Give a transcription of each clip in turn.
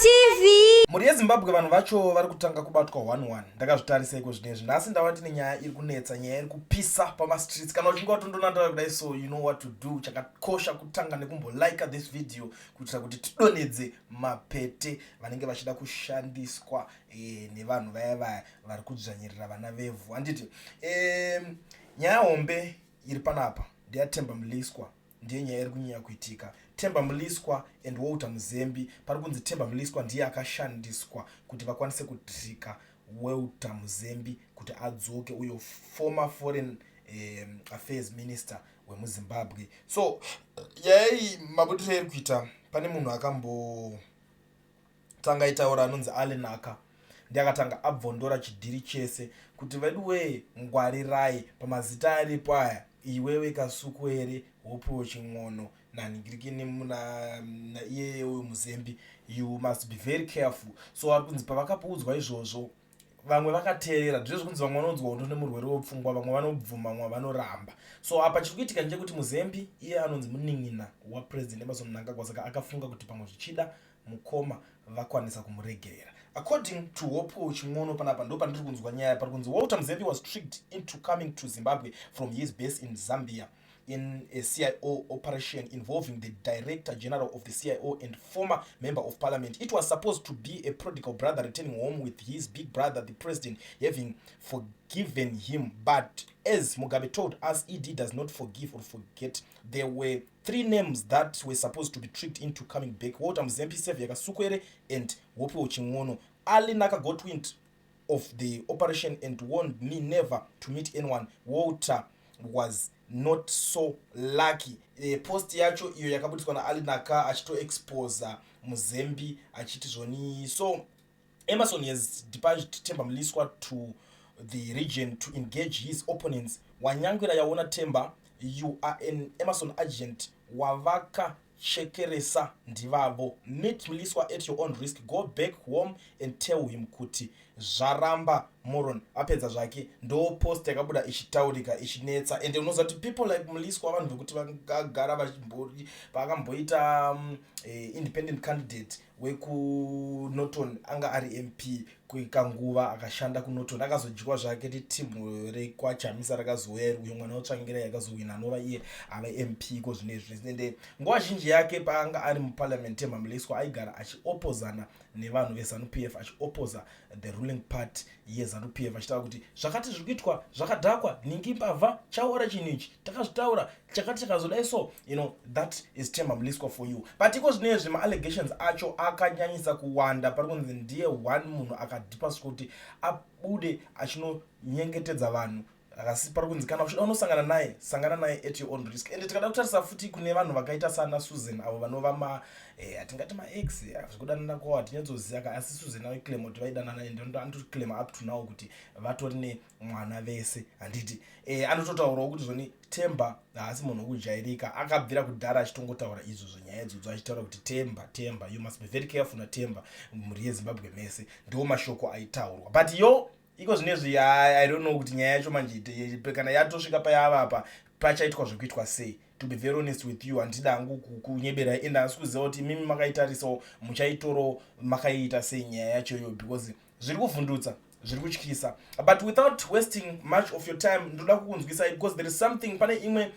TV. Mhuri yeZimbabwe, vanhu vacho vari kutanga kubatwa 11. Ndakazvitarisa iko zvinezvi. Nhasi ndava ndine nyaya iri kunetsa, nyaya iri kupisa pamastreets. Kana uchinge watondonandara kudai, so you know what to do. Chakakosha kutanga nekumbolika this video kuitira kuti tidonhedze mapete vanenge vachida kushandiswa nevanhu vaya vaya vari kudzvanyirira vana vevhu, handiti? Nyaya hombe iri panapa ndeyaTemba Mliswa. Ndiye nyaya iri kunyanya kuitika, Temba Mliswa and Walter Muzembi. Pari kunzi Temba Mliswa ndiye akashandiswa kuti vakwanise kutricka Walter Muzembi kuti adzoke, uyo former foreign affairs minister wemuZimbabwe. So nyaya iyi, mabudiro iri kuita, pane munhu akambotanga itaura anonzi Alenaka. Ndiye akatanga abvondora chidhiri chese kuti, "Veduwee, ngwarirai pamazita aripo aya. Iwewe Kasukuwere, Hopewell Chin'ono nanhingirikini naiyeyewe Muzembi, you must be very careful." So ari kunzi pavakapuudzwa izvozvo, vamwe vakateerera. Ndizvo zvekunzi vamwe vanonzwa hondo nemurwere wepfungwa, vamwe vanobvuma, vamwe vanoramba. So apa chiri kuitika ndechekuti Muzembi iye anonzi munin'ina waPresident Emmerson Mnangagwa, saka akafunga kuti pamwe zvichida mukoma vakwanisa kumuregerera. According to Hopewell Chin'ono, panapa ndo pandiri kunzwa nyaya. Pari kunzi Walter Muzembi was tricked into coming to Zimbabwe from his base in Zambia in a CIO operation involving the Director General of the CIO and former Member of Parliament. It was supposed to be a prodigal brother returning home with his big brother, the president, having forgiven him. But as Mugabe told us, ED does not forgive or forget. There were three names that were supposed to be tricked into coming back: Walter Muzembi, Saviour Kasukuwere, and Hopewell Chin'ono. Ali Naka got wind of the operation and warned me never to meet anyone. Walter was not so lucky." Post yacho iyo yakabudiswa naAlinaka achitoexposa Muzembi achiti zvoni, so Emmerson has dispatched Temba Mliswa to the region to engage his opponents. Wanyangira yaona Temba, you are an Emmerson agent. Wavakachekeresa ndivavo. Meet Mliswa at your own risk. Go back home and tell him kuti zvaramba, moron. Apedza zvake. Ndo post yakabuda ichitaurika, ichinetsa. Ende unoziva kuti people like Mliswa vanhu vekuti vangagara vakamboita independent candidate wekuNorton, anga ari MP kwekanguva, akashanda kuNorton, akazodyiwa zvake netimu rekwaChamisa rakazouya, uyo mwana waTsvangirai akazowina, anova iye ava MP ko zvinezvi. Ende nguva zhinji yake paanga ari muparliament, Temba Mliswa aigara achiopozana nevanhu veZANU PF, achioposa the ruling party yeZANU PF, achitaura kuti zvakati zviri kuitwa zvakadhakwa, ningi mbavha, chaora chinhu ichi, takazvitaura chakati chakazodai. So that is Temba Mliswa for you. But iko zvinezvi maallegations acho akanyanyisa kuwanda. Pari kunzi ndiye one munhu akadhipaswa kuti abude achinonyengetedza vanhu. Asi pari kunzi kana uchida unosangana naye, sangana naye at your own risk. Ende tikada kutarisa futi kune vanhu vakaita sana Susan, avo vanova ma hatingati maex, zvekudanana kwavo hatinyatsoziva ka, asi Susan aiclaima kuti vaidanana, ende anotoclaima up to now kuti vatori nemwana vese, handiti? Anototaurawo kuti zvoni Temba haasi munhu wekujairika. Akabvira kudhara achitongotaura izvozvo, nyaya idzodzo, achitaura kuti Temba, Temba, you must be very careful naTemba. Mhuri yeZimbabwe mese, ndo mashoko aitaurwa. But yo, iko zvinezvi I don't know kuti nyaya yacho manje kana yatosvika payava apa, pachaitwa zvekuitwa sei. To be very honest with you, handida hangu kunyeberai, ende hasi kuziva kuti mimi makaitarisawo muchaitoro makaiita sei nyaya yacho iyoyo, because zviri kuvhundutsa, zviri kutyisa. But without wasting much of your time, ndoda kukunzwisai because there is something, pane imwe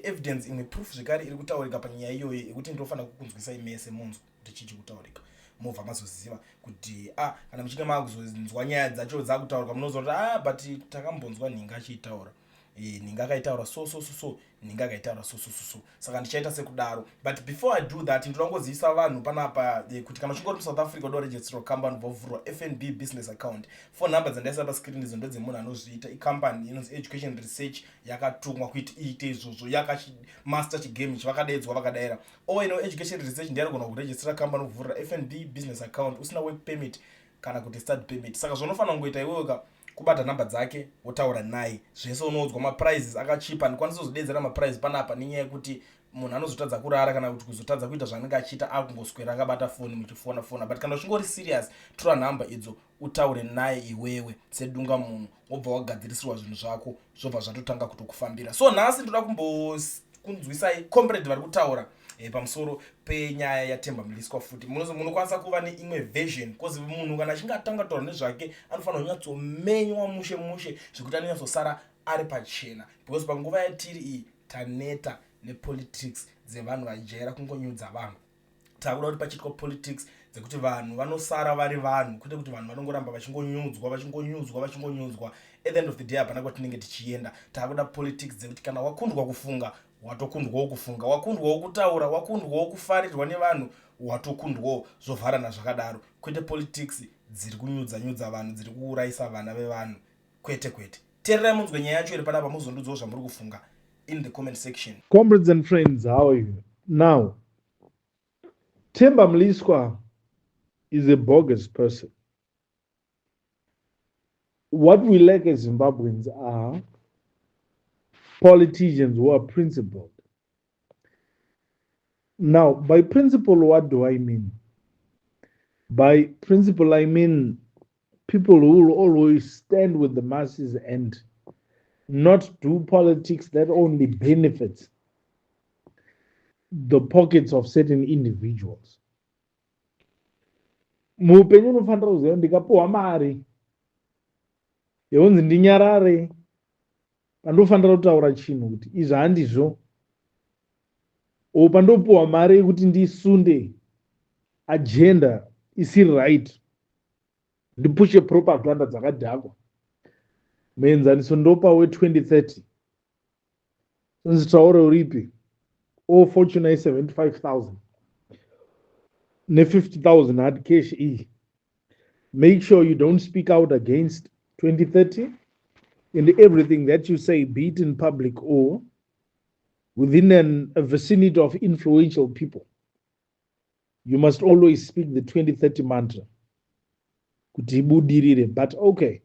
evidence, imwe proof zvekare iri kutaurika panyaya iyoyo yekuti ndinofanira kukunzwisai mese munzwa kuti chii chikutaurika, mobva mazoziva kuti kana muchinge makuzonzwa nyaya dzacho dzakutaurika, munoziva kuti but takambonzwa nhinga achiitaura, nhinga akaitaura so so so so, nhinga akaitaura so so so so. Saka ndichaita sekudaro. But before I do that, ndoda kungozivisa vanhu panapa kuti kana uchinge uri muSouth Africa, uda kuregisterwa company, ubva FNB business account. Phone number dzandaisa pascreen idzo ndedzemunhu anozviita. Icompany inonzi Education Research, yakatumwa kuti iite izvozvo, yakamaster chigame ichi. Vakadaidzwa, vakadaira. Ino Education Research ndiye anogona kuregistera company, kuvhurira FNB business account usina work permit kana kuti study permit. Saka zvaunofanira kungoita iwewe kubata nhamba dzake, wotaura naye zvese, unoudzwa maprices akachipa. Ndikwanisa kuzodedzera maprice panapa nenyaya yekuti munhu anozotadza kurara kana kuti kuzotadza kuita zvaanenge achiita, akungoswera akabata foni muchifona fona. But kana uchingori serious, tora nhamba idzo, utaure naye iwewe sedunga munhu, wobva wagadzirisirwa zvinhu zvako, zvobva zvatotanga kutokufambira. So nhasi ndoda kumbokunzwisai comrade vari kutaura. Pamusoro penyaya yaTemba Mliswa futi munokwanisa kuva neimwe version, because munhu kana achinge atanga kutaura nezvake anofanira kunyatsomenywa mushe mushe zvekuti anonyatsosara ari pachena, because panguva yatiri iyi taneta nepolitics dzevanhu vajaira kungonyudza vanhu. Takuda kuti pachiitwa politics dzekuti vanhu vanosara vari vanhu, kwete kuti vanhu vanongoramba vachingonyudzwa, vachingonyudzwa, vachingonyudzwa. At the end of the day hapana kwatinenge tichienda. Taakuda politics dzekuti kana wakundwa kufunga, watokundwawo kufunga, wakundwawo kutaura, wakundwawo kufarirwa nevanhu, watokundwawo, zvovharana zvakadaro, kwete politics dziri kunyudza nyudza vanhu, dziri kuurayisa vana vevanhu. Kwete, kwete. Teererai munzwe nyaya yacho iri panapa, muzondudzawo zvamuri kufunga in the comment section. Comrades and friends, how are you? Now, Temba Mliswa is a bogus person. What we lack as Zimbabweans are politicians who are principled. Now, by principle, what do I mean? By principle, I mean people who will always stand with the masses and not do politics that only benefits the pockets of certain individuals. Muupenyu unofanira kuziva, ndikapiwa mari yekunzi ndinyarare pandofanira kutaura chinhu kuti izvi handizvo, o pandopiwa mari yekuti ndisunde agenda isiri right, ndipushe propaganda dzakadhakwa. Muenzaniso ndopa we2030. Sinzi taure uripi o Fortuner i75 000 ne50 000 hard cash iyi, make sure you don't speak out against 2030 in everything that you say, be it in public or within a vicinity of influential people. You must always speak the 2030 mantra kuti ibudirire. But okay,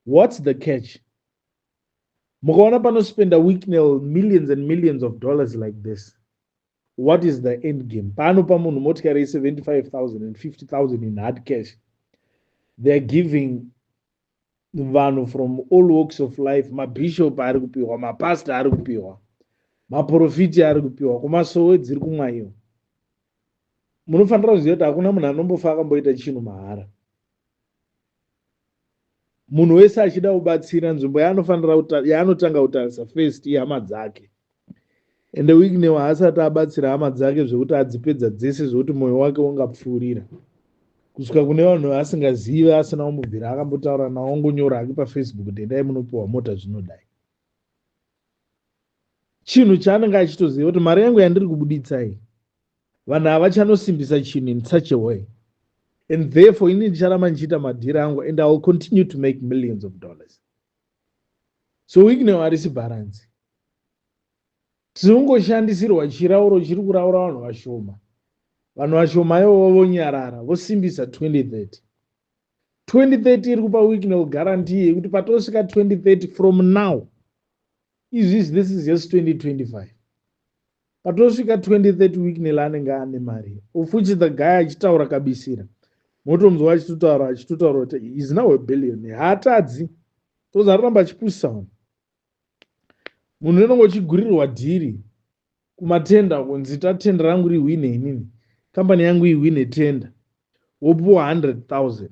what's the catch? Mukaona panospenda Wicknell millions and millions of dollars like this, what is the end game? Paanopa munhu motikari ye75 000 and 50 000 in hard cash, they are giving vanhu from all walks of life. Mabhishop ari kupiwa, mapasta ari kupiwa, maprofiti ari kupiwa, kumasowe dziri kumwayiwa. Munofanira kuziva kuti hakuna munhu anombofa akamboita chinhu mahara. Munhu wese achida kubatsira, nzvimbo yaanofanira yaanotanga kutarisa first ihama dzake. Ende Wicknell haasati abatsira hama dzake zvekuti adzipedza dzese zvekuti mwoyo wake ungapfuurira kusvika kune vanhu asingazivi, asina kumbobvira akambotaura nawo, ongonyora hake paFacebook kuti endai munopiwa mota. Zvinodai chinhu chaanenge achitoziva kuti mari yangu yandiri kubuditsai, vanhu havachanosimbisa chinhu in such a way, and therefore ini ndicharamba ndichiita madhiri angu and I will continue to make millions of dollars. So Wicknell harisi bharanzi. Tinongoshandisirwa chirauro chiri kuraura vanhu vashoma. Vanhu vashoma ivovo vonyarara, vosimbisa 2030. 2030 iri kupa Wicknell guarantee yekuti patosvika 2030 from now, izvizvi, this is just 2025, patosvika 2030 Wicknell anenge ane mari, of which the guy achitaura kabisira, motonzwa achitotaura, achitotaura kuti is now a billion. Haatadzi toza aroramba achipusisa vanhu. Munhu unenge uchigurirwa dhiri kumatenda, kunzi tatenda rangu rihwine, inini kambani yangu ihwine tenda, wopiwa 100 000.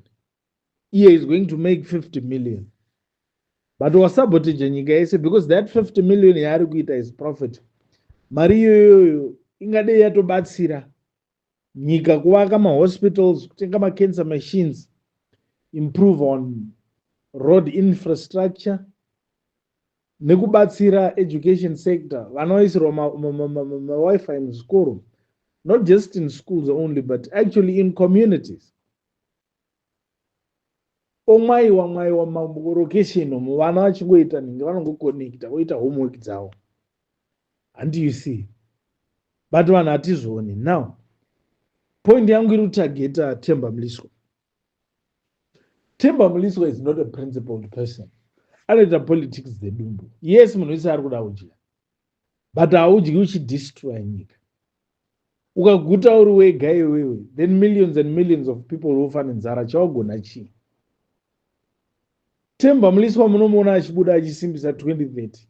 Iye is going to make 50 million, but wasaboteja nyika yese, because that 50 million yaari kuita is profit. Mari iyoyoyo ingadei yatobatsira nyika kuvaka mahospitals, kutenga macancer machines, improve on road infrastructure, nekubatsira education sector. Vanoisirwa maWi-Fi muzvikoro, not just in schools only but actually in communities. Omwayiwa mwayiwa marokesheni umu, vana vachingoita nhingi, vanongokonekta voita homework dzavo. Handi you see? But vanhu hatizvioni. Now, point yangu iri kutargeta Temba Mliswa. Temba Mliswa is not a principled person. Anoita politics dzedumbu. Yes, munhu wese ari kuda kudya, but haudyi uchidestroya nyika. Ukaguta uri wega iwewe, then millions and millions of people vofa nenzara. Chawagona chii? Temba Mliswa munomuona achibuda achisimbisa 2030.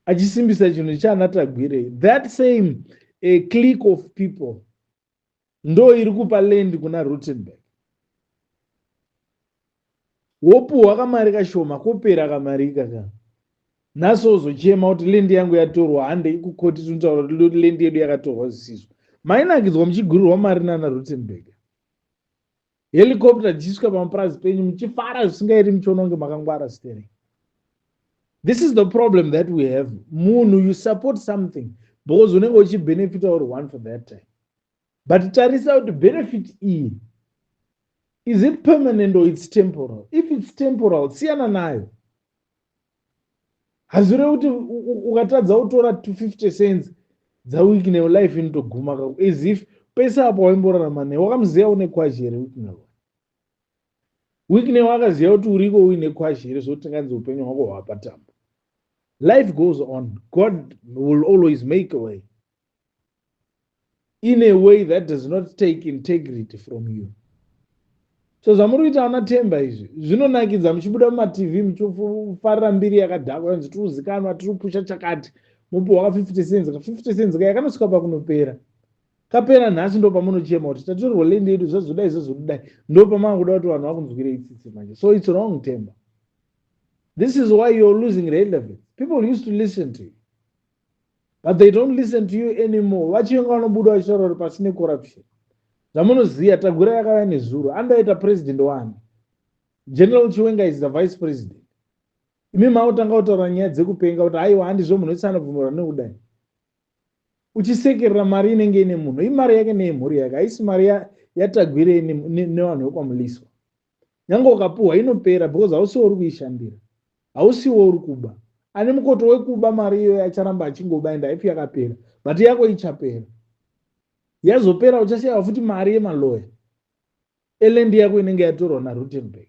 Achisimbisa chinhu chana Tagwirei. That same a clique of people ndo iri kupa land kuna Rutenberg. Wopuhwa kamari kashoma, kopera kamari ikaka. Nhasi wozochema kuti land yangu yatorwa, handei kukoti tinotaura kuti land yedu yakatorwa zvisizvo. Mainakidzwa muchigurirwa mari nana Rutenberg, helicopter dzichisvika pamapurazi penyu, muchifara zvisingaiti, muchiona kunge makangwara stereki. This is the problem that we have. Munhu, you support something because unenge uchibenefita uri one for that time, but tarisa kuti benefit iyi, is it permanent or it's temporal? If it's temporal, siyana nayo. Hazvirevi kuti ukatadza kutora 250 cents dzaWicknell, life inotoguma kako, as if pese apo waimborarama naye wakamuziva une kwashi here? Wicknell, Wicknell akaziva kuti uriko uine kwashi here, zvokuti tinganzi upenyu hwako hwapatambo? Life goes on. God will always make a way, in a way that does not take integrity from you. So zvamuri kuita ana Temba izvi zvinonakidza, muchibuda mumaTV muchifarira mbiri yakadhakwa, yanzi tiri kuzikanwa, tiri kupusha chakati, mupiwa ka50 cents. Ka50 cents kaya kanosvika pakunopera, kapera. Nhasi ndo pamunochema kuti tatorerwa land yedu, zvazodai, zvazodai. Ndo pamava kuda kuti vanhu vakunzwire itsitsi manje. So it's wrong, Temba. This is why you're losing relevance. People used to listen to you, but they don't listen to you anymore. VaChiwenga vanobuda vachitaura kuti pasine corruption. Zvamunoziva, Tagwirei yakauya nezuro, andaita president wani. General Chiwenga is the vice president. Imi mautanga kutaura nyaya dzekupenga kuti aiwa, handizvo, munhu wese anobvumirwa nekudai, uchisekerera mari inenge ine munhu. Imari yake neyemhuri yake, haisi mari yaTagwirei nevanhu vekwaMuliswa. Nyange ukapuhwa, inopera because hausiwo uri kuishandira, hausiwo uri kuba. Ane mukoto wekuba mari iyoyo acharamba achingoba, ende haifi yakapera, but yako ichapera. Yazopera, uchashayiwa futi mari yemaloya eland yako inenge yatorwa naRutenberg.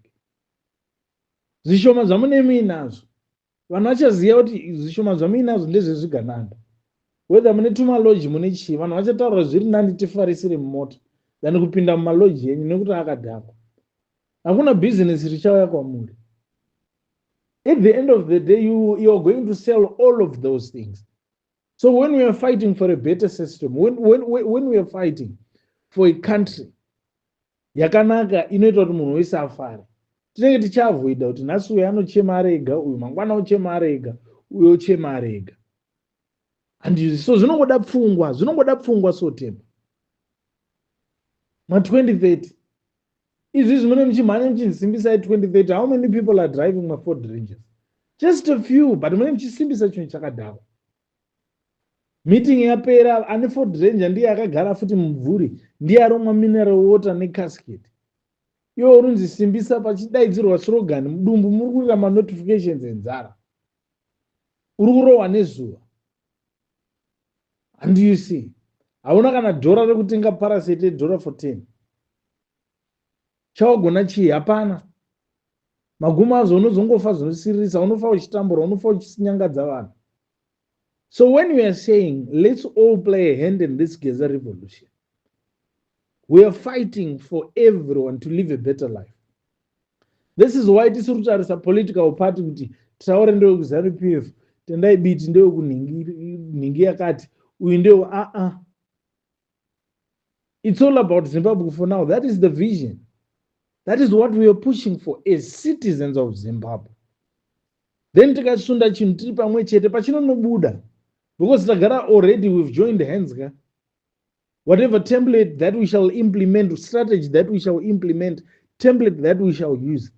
Zvishoma zvamune muinazvo, vanhu vachaziva kuti zvishoma zvamuinazvo ndezvezvigananda. Whether mune tumalodge, mune chii, vanhu vachataura zviri nani tifarisire mumota than kupinda mumalodge yenyu, nekuti akadhakwa. Hakuna bhizinesi richauya kwamuri. At the end of the day, you are going to sell all of those things. So when we are fighting for a better system, when we are fighting for a country yakanaka inoita kuti munhu wese afare, tinenge tichiavoida kuti nhasi uyu anochema ari ega, uyu mangwana ochema ari ega, uyu ochema ari ega. And so zvinongoda pfungwa, zvinongoda pfungwa. So Temba, ma2030 izvi zvimune muchimhanya muchinzisimbisai 2030. How many people are driving maFord Rangers? Just a few, but mune muchisimbisa chinhu chakadhakwa. Meeting yapera, ane Ford Ranger ndiye akagara futi mumvuri, ndiye aromwa mineral water necasket. Iwo urunzi simbisa, pachidaidzirwa slogan, mudumbu muri kuita manotifications enzara, uri kurohwa nezuva. And you see, hauna kana dhora rekutenga paracet edhora for 10. Chawagona chii? Hapana. Magumo azvo unozongofa zvinosiririsa, unofa uchitambura, unofa uchinyangadza vanhu. So when we are saying let's all play a hand in this Geza revolution, we are fighting for everyone to live a better life. This is why tisiri kutarisa political party kuti taure ndewekuZANU PF, Tendai Biti ndewekunhingi yakati, uyu ndewe aa. It's all about Zimbabwe for now. That is the vision. That is what we are pushing for as citizens of Zimbabwe. Then tikasunda chinhu tiri pamwe chete, pachinonobuda, because tagara already, we've joined hands ka. Whatever template that we shall implement, strategy that we shall implement, template that we shall use,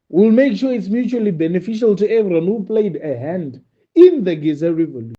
we'll make sure it's mutually beneficial to everyone who played a hand in the Geza revolution.